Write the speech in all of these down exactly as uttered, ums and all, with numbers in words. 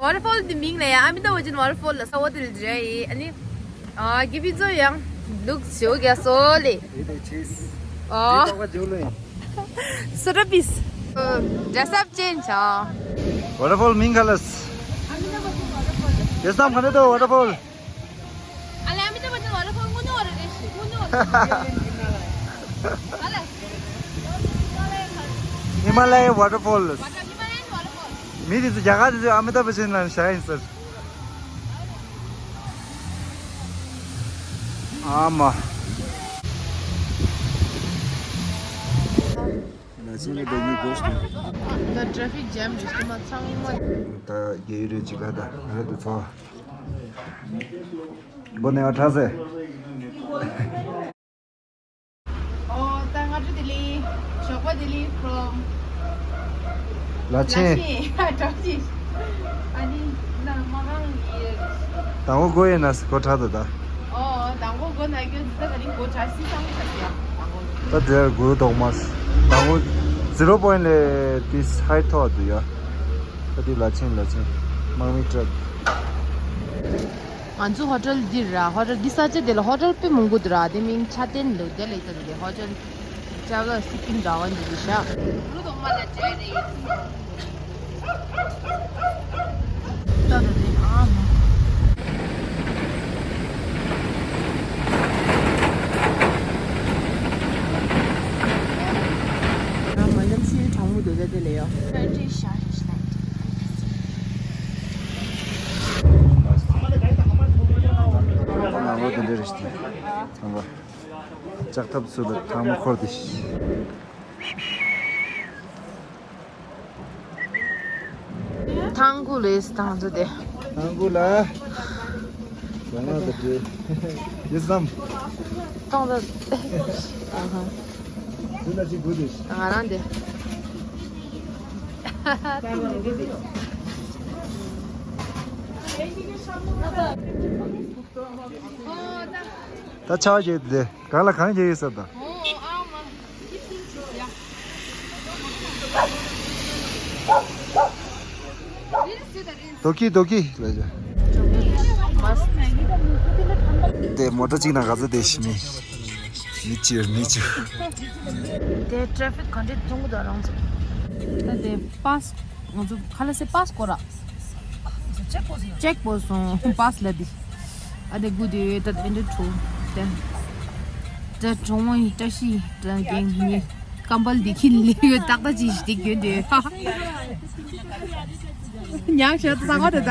Waterfall དེ་མིང་ལ་ཡང་ཨ་མི་ཏཱབ་བྷ་ཅན་waterfall ལ་ས་འོག་དེ་ལ་འཇུ་ཡ་ཡིན། ཨ་ནི་ཨ་གི་པི་ཛོ་ཡང་ལུག་ཞོ་རྒྱ་སོ་ལེ། དེ་དེ་ཆིས། ཨ་དེ་ཏོག་པ་ཇོ་ལོ་ཡིན། སོ་ར་པིས། Dress up change ཨ། Waterfall མིང་ག་ལ། Yes, I'm gonna do waterfall. Himalaya waterfall. མི་དེ་ཚོ་རྒྱ་གར་དེ་ཚོ་ཨ་མི་ཏཱབ་བྷ་ཅན་ལ་བཞག་ཡིན་ཟེར། ཨ་མ། ད་traffic jam རེད་ཤི་མ་ཚང་མ། ད་རྒྱལ་ཡུལ་རེད་ཅིག་ལ་ད་ང་རེད་དུ་ཚོ། འགོ་ནས་ཨ་ཁྲ་ཟེ། ཨོ་ད་ང་ཚོ་ལྡི་ལི། ཞོགས་པ་ལྡི་ལི་from ལ་ཆེན། ལ་ཆེན་གྲོགས་ཅིག་ཨ་ནི་ན་མ་གང་ཡིན། དང་པོ་སྒོ་ཡིན་ན་སྒོ་ཁྲ་དུ་ད། ཨོ་དང་པོ་སྒོ་ན་སྐྱོན་འདི་ད་ག་རིང་སྒོ་ཁྲ་སི་སང་ཁྲ་སི་ཡ་དང་པོ། ད་དེར་གུ་རུ་ཐོག་མ། དང་པོ་zero point ལས་དེ་height ཐོག་དུ་ཡ། ད་དེ་ལ་ཆེན་ལ་ཆེན། དམག་མི་ཊར་ཁ། ང་ཚོ་ཧོ་ཊེལ་འདིར་ར། ཧོ་ཊེལ་འདི་ས་ཆ་དེ་ལ་ཧོ་ཊེལ་དཔེ་མང་པོ་འདུག་ར། དེ་མིང་ཆ་ཏན་འདུག་དེ་ལ་ཡིན་ས་འདི་ཧོ་ཊེལ་traveller sleeping dragon འདི་རེད་ཤག་ལུ་དོག་མ་ལ་འདྲེ་རེད། ད་ད་དེ་ཨ་མ། ཨ་མ་གནམ་གཤིས་གྲང་མོ་འདུག་ད་དེ་ལ་ཡོ། ང་ལོ་དེ་འདྲ་རེད་ཤག་ཚང་མ། ལྕགས་ཐབ་ཚུར་ལ་ཐང་མོ་འཁོར་ཏེ། ཐང་གུ་ལེས་ཐང་ཚོ་དེ། ཐང་གུ་ལ། ཟ་མ་དང་འདྲེ། ཡེ་སམ། ཐང་ཚོ། ཨ་ཧ། དེ་ལ་ཅིག་དགོས་དེ། ང་རང་དེ། ད་ཆ་བ་བྱེད་དེ། གང་ལ་གང་རྒྱག་ཡོད་ས་དང་། དོ་ཀི་དོ་ཀི་ལ་བྱ། དེ་མོ་ཊ་གཅིག་ནང་ག་ཚོད་དེ་ཤི་མི། མི་ཅིར་མི་ཅིར། དེ་ཊེ་ཕིག་ག་འདྲས་ཐོན་གི་འདུག་རང་ཚོ། ད་དེ་པཱས་ང་ཚོ་ཁ་ལ་སེ་པཱས་སྐོར་ར། ཅེག་པོ་སོང་པཱས་ལ་དེ། ཨ་དེ་གུ་དེ་ད་ཨེ་འདྲ་བྲོ། དེ། ད་གྲོང་མོ་ཡི་བཀྲ་ཤིས་ད་རྒན་ངའི་ཀམ་པལ་འདི་ཁྱི་ལས་ཡོད་ཏག་ཏག་ཅིག་ཞིག་དེ་གྱོན་དེ། ཉག་ཤ་ཚ་བ་དེ་ད།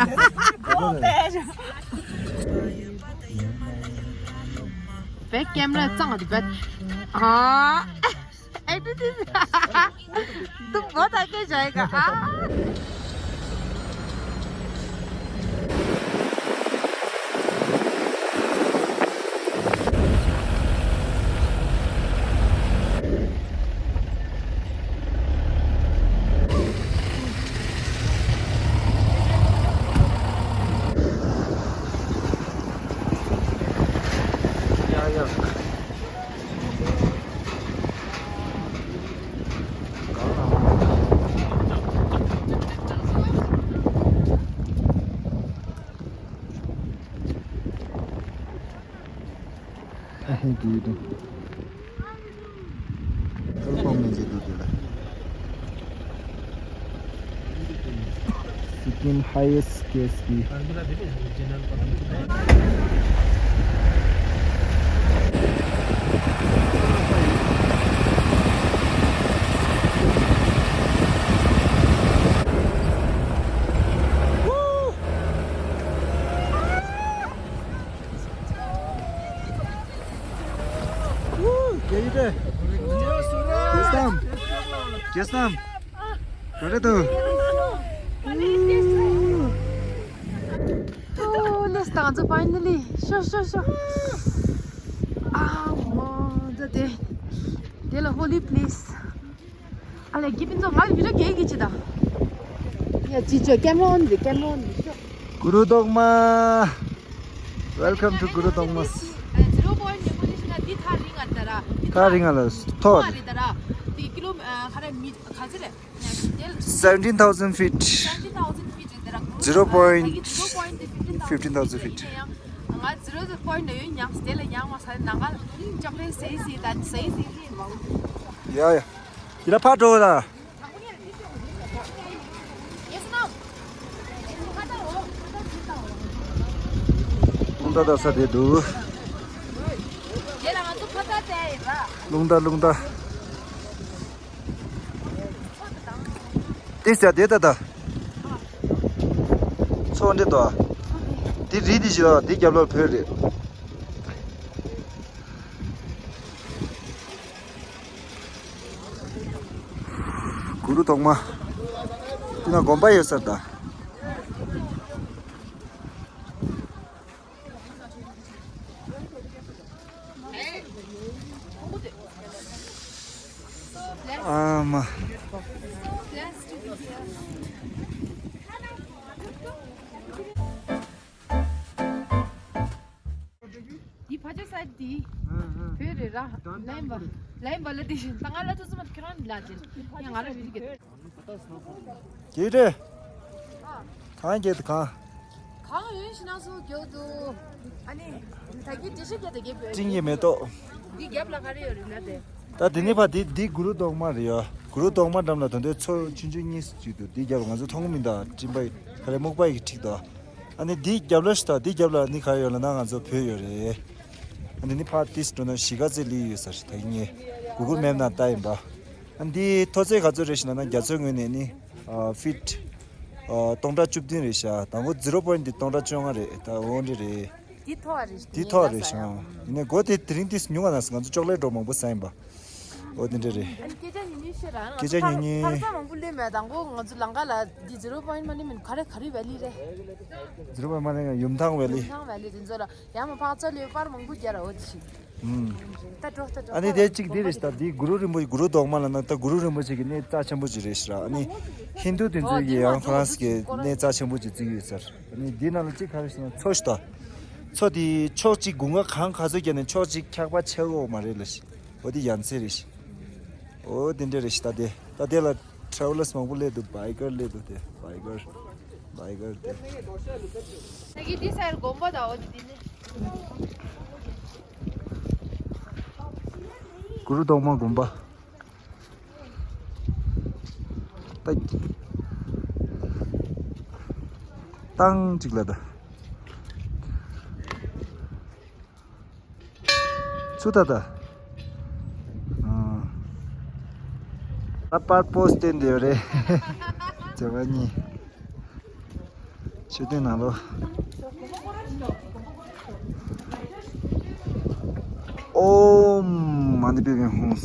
བེ་ཀེམ་ར་གཙང་དེ་བེ། ཨ། ཨེ་འདྲ་དེ། तू बहुत आगे जाएगा हाँ। How do you do? Welcome, Ninja Dudula. Sikkim highest K S P. Woo! Get it there. Get some. Get some. What do you do? Oh, let's dance finally. Sure, sure, sure. Ah, wow, the day. They are holy place. ཨ་ལས་ཀི་པིན་ཚོ་ང་ལ་བི་ཌི་ཡོ་རྒྱག་གི་ཅི་ད། ཡ་ཅི་ཅོ་ཀེམ་རོན་འདི་ཀེམ་རོན་འདི་ཤོ། གུ་རུ་ཐོག་མ། Welcome to Guru Tongmas. Zero point ཉེ་པོ་ནི་ཤི་ན་འདི་ཐག་རིང་ང་རེད་ད་ར། ཐག་རིང་ང་ལ་ཐོག་རེད་ད་ར། འདི་ཀི་ལོ་ཁ་ར་མི་ག་ཚོད་རེད། Seventeen thousand feet. Seventeen thousand feet རེད་ད་ར། Zero point fifteen thousand feet. ང་zero point ཡོད་ཉམས་དེ་ལ་ཡང་མ་ས་ནང་ལ་ཅོག་ལེ་སེ་སི་དང་སེ་སི་ལི་མང་། ཡ་ཡ། དེ་ལ་ཕར་འགྲོ་ད། རླུང་རྟ་ད་ས་དེ་འདུག་རླུང་རྟ་རླུང་རྟ། ཏིས་ཡ་དེ་ད་ད། ཚོ་འདི་དོ། དེ་རི་དེ་བཞི་དང་དེ་རྒྱབ་ལོགས་བོད་རེད། གུ་རུ་ཐོག་མ། དེ་ན་དགོན་པ་ཡོད་ས་ད། ཨ་མ། འདི་ཕ་ཆོས་ས་འདི། བོད་རེད་ར། ལན་བ། ལན་བ་ལ་དེ་བཞིན་ད་ང་ལ་ཐུག་སོང་མ་ཁྱོད་རང་ལ་དེ། ཡང་ང་རང་རེད་གི། གེ་རེ། གང་གེ་དུ་གང་། གང་ཡོད་ཤི་ན་སུ་གྱོད་དུ། ཨ་ནི། ད་གི་དེ་ཤི་གྱད་དེ་གེ་བོད། སྤྲིན་གྱི་མེ་ཏོག་འདི་རྒྱབ་ལ་ག་རེ་ཡོད་རེད་ན་དེ། ད་དེ་ནི་ཕ་དེ་འདི་གུ་རུ་རྡོག་མ་རེད་ཡ། གུ་རུ་རྡོག་མ་འགྲམ་ལ་དོན་དུ་ཚོ་ཆུང་ཆུང་གཉིས་སུ་བཅུག་འདུག་འདི་རྒྱབ་ང་ཚོ་མཐོང་གི་མི་འདུག་སྤྲིན་པ་ག་རེ་སྨུག་པ་ཡི་ཁྲིག་དོ། ཨ་ནི་འདི་རྒྱབ་ལ་ཤི་ད་འདི་རྒྱབ་ལ་ནི་ག་ཡོད་ལ་ན་ང་ཚོ་བོད་ཡོད་རེད། ཨ་ནི་ནི་ཕ་ཏིས་འགྲོ་ན་གཞིས་ཀ་རྩེ་ལི་ཡོད་ས་ཞིག་ད་ཡིན་ངེས་གུ་གུ་མེབ་ན་ལྟ་ཡིན་པ། ཨ་ནི་འདི་མཐོ་ཚད་ག་ཚོད་རེད་ཤི་ན་ན་རྒྱ་མཚོའི་ངོས་ནས་ནི་ཨ་ཕིཊ་ཨ་སྟོང་ཕྲག་བཅུ་བདུན་རེད་ཤག་དང་པོ་ཛི་རོ་པོ་ཡིན་འདི་སྟོང་ཕྲག་བཅོ་ལྔ་རེད་ད་འོ་འདི་རེད། འདི་མཐོ་བ་རེད་ཤག་འདི་མཐོ་བ་རེད་ཤག་ཡིན་ནའི་སྒོ་དེ་དེ་རིང་ཏིས་ཉུང་བ་ན་ང་ཚོ་ཅོག་ལེ་འགྲོ་མང་པོ་ཟ་ཡིན་པ། འོ་དེ་འདྲ་རེད། ཨ་ནི་སྐད་ཆ་ཉུང་ཉུང་བཤད་ར། ང་ཚོ་སྐད་ཆ་ཉུང་ཉུང་ཕར་ཚ་མང་པོ་སླེབས་མེད། དང་པོ་ང་ཚོ་ལམ་ཁ་ལ་འདི་ཛི་རོ་པོ་ཡིན་མ་སླེབས་མིན་ག་རེ་ག་རེ་ཝེ་ལི་རེད། ཛི་རོ་པོ་ཡིན་མ་སླེབས་ཡུམ་ཐང་ཝེ་ལི། ཡུམ་ཐང་ཝེ་ལི་དེ་ཚོ་ལ་ཡང་མ་ཕར་ཚ་ལོས་པར་མང་པོ་རྒྱ་ར་འོ་དེ་ཤི། ད་འགྲོ་ད་འགྲོ། ཨ་ནི་དེ་གཅིག་འདི་རེད་ཤག་འདི་གུ་རུ་རིན་པོ་ཆེ་གུ་རུ་རྡོག་མ་ལ་ན་ད་གུ་རུ་རིན་པོ་ཆེ་གི་གནས་རྩ་ཆེན་པོ་ཅིག་རེད་ཤག་ཨ་ནི་ཧིན་དུ་དེ་ཚོ་ཡི་ཡང་ཁོ་རང་ཚོ་གི་གནས་རྩ་ཆེན་པོ་ཅིག་བརྩི་གི་ཡོད་ཟེར། ཨ་ནི་འདི་ནང་ལ་གཅིག་ག་རེ་ཤི་ན་མཚོ་ཤི་ད། མཚོ་དེ་ཕྱོགས་གཅིག་དགུན་ཁ་གང་ག་ཚོད་བརྒྱབ་ནས་ཕྱོགས་གཅིག་འཁྱག་པ་ཆགས་འོག་མ་རེད་ལ་ཤི། འོ་དེ་ཡ་མཚན་རེད་ཤི། འོ་དེ་འདྲ་རེད་ཤི་ད་དེ། ད་དེ་ལ་ཊེ་རེ་ཝ་ལར་སི་མང་པོ་སླེབས་འདུག་བྷའི་ཀར་སླེབས་འདུག་དེ་བྷའི་ཀར། བྷའི་ཀར་དེ། ད་གི་དེ་སར་དགོན་པ་དང་འོ་དེ་དེ་ནི། གུ་རུ་རྡོག་མ་དགོན་པ། ཏག་ཏང་གཅིག་ལ་ད། ཚུ་ད་ད། ཨ། ད་པར་པོ་སི་བསྟན་དེ་ཡོད་རེད། བྱ་བ་གཉིས། མཆོད་རྟེན་ནང་ལོ། ཨོཾ་མ་ཎི་པདྨེ་ཧཱུྃ།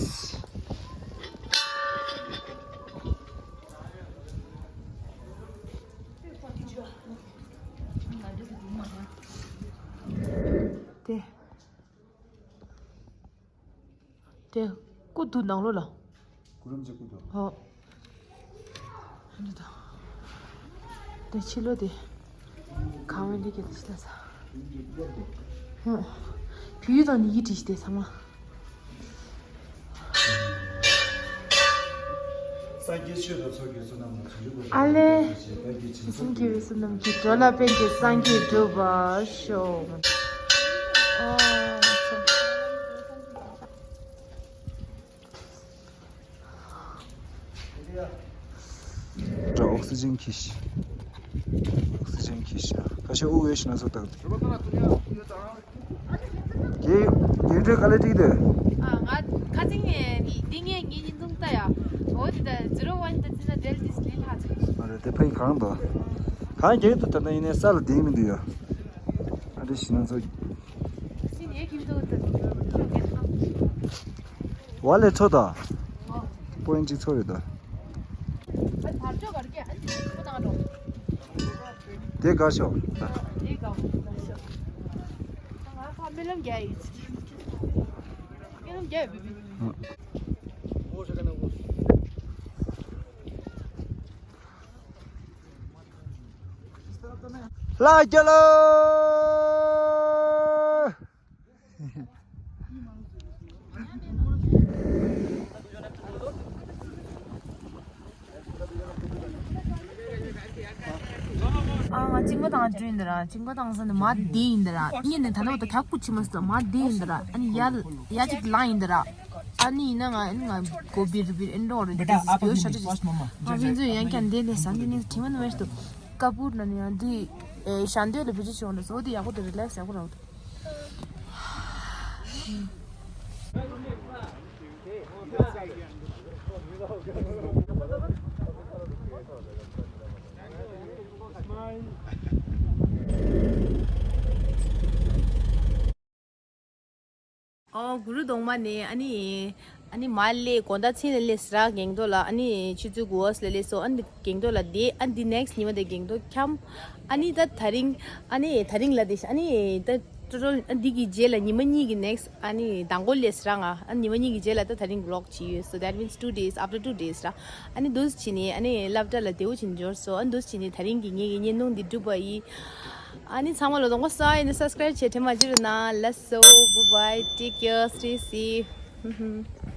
དེ། དེ། སྐུ་འདུག་ནང་ལོགས་ལ། གུ་རུ་རིན་པོ་ཆེ་སྐུ་འདུག་ཧོ། འདི་དང་། དེ་ཕྱི་ལོགས་དེ། གང་བའི་འདི་གི་དེ་ཕྱི་ལ་ས། ཧོ། བོད་ཡིག་དང་ནི་ཡིག་བྲིས་ཏེ་ཚང་མ། སངས་རྒྱས་ཆོས་དང་ཚོགས་ཀྱི་བསོད་ནམས་ལ་བྱང་ཆུབ་བར་ཨ་ལེ། བསམ་གྱིས་བསོད་ནམས་ཀྱི་འགྲོ་ལ་ཕན་ཕྱིར་སངས་རྒྱས་འགྲུབ་པར་ཤོག་ཨོ། འདྲ་ཨོག་སི་ཇན་འཁྱེར་ཤག་ཨོག་སི་ཇན་འཁྱེར་ཤག་ཁ་ཤས་དབུགས་ཡོད་ཤི་ན་སོ་དང་། དེ་ཡུན་རིང་ག་ལེ་ཏིག་དེ། ཨ་ང་ཁ་ཅིག་ནས་འདི་ངས་ངའི་ཉིན་ཐུང་ལྟ་ཡ། འོ་དེ་ད་ཛི་རོ་ཝན་དེ་ཚི་ན་དེལ་ཏིས་ལི་ལྷ་ཚོད། ཨ་རེ་དེ་ཕ་ཡི་གང་དོ། གང་རྒྱལ་དུ་ད་ན་ཡིན་ནས་ས་ལ་དེ་མི་འདུག་ཡ། ཨ་རེ་ཤི་ན་ཚོ། སི་ནས་ཀྱི་འདུག་ད་ཁྱོད་གེ་ཐང་། ཝ་ལེ་ཚོ་ད། པོ་ཡིན་གཅིག་ཚོ་རེད་ད། དེ་དགའ་ཤོག་ལ་རྒྱ་ལོ། ཨ། གཅིན་པ་དང་བྲོས་ཡིན་ད་ར། གཅིན་པ་དང་ཟ་ནས་མ་བསྡད་ཡིན་ད་ར། ངས་ནས་ད་ནོ་ད་ཁ་ཁུ་ཆི་མ་སོ་མ་བསྡད་ཡིན་ད་ར། ཨ་ནི་ཡ་ཡ་གཅིག་ལངས་ཡིན་ད་ར། ཨ་ནི་ཡིན་ན་ང་ཨ་ནི་ང་གོ་བིར་བིར་ཨེན་འགྲོ་རེད། འདི་ཡོད་ཤ་ཅི་ཅི་ང་ཕན་ཚུན་ཡན་ཀན་འདི་ནས་ཟ་འདི་ནས་ཁྲིམ་ནས་མེད་དུ་ཀ་པུར་ན་ནི་ཡང་འདི་ཨེ་ཤ་འདོད་ལ་བེད་སྤྱོད་བྱུང་རེད། སོ་འདི་ཡག་པོ་འདུག་རི་ལེགས་ཡག་པོ་རེད། ཨོ་གུ་རུ་གདོང་མ་ནས་ཨ་ནི་ཨ་ནི་མ་སླེབས་དགོང་དག་མཚན་ལ་སླེབས་ར་གེང་ཏོ་ལ། ཨ་ནི་ཆུ་ཚོད་དགུ་པ་ལ་སླེབས་སོ། ཨ་ནི་གེང་ཏོ་ལ་བསྡད། ཨ་ནི་next ཉི་མ་དེ་གེང་ཏོ་འཁྱམས། ཨ་ནི་ད་ད་རིང་ཨ་ནི་ད་རིང་ལ་དེ་ཨ་ནི་ད་ཊོ་ཊལ་ཨ་འདི་གི་རྗེས་ལ་ཉི་མ་གཉིས་ཀྱི་next ཨ་ནི་མདང་དགོང་སླེབས་ར་ང་། ཨ་ནི་ཉི་མ་གཉིས་ཀྱི་རྗེས་ལ་ད་ད་རིང་vlog བྱེད་ཡོད། So that means two days, after two days ར། ཨ་ནི་འདུག་སེ་བྱས་ནས་ཨ་ནི་སློབ་གྲྭ་ལ་བདེ་པོ་བྱས་ནས་འབྱོར་སོང་། ཨ་ནི་འདུག་སེ་བྱས་ནས་ད་རིང་གི་ངེད་ཀྱི་བརྙན་ཐུང་འདི་གྲུབ་པ་ཡིན། ཨ་ནི་ཚང་མ་ལ་གདོང་པ་སོགས་ཡིན་ན་subscribe བྱེད་དྲན་མ་བརྗེད་རོགས་གནང་། Let's go, bye bye, take care, stay safe.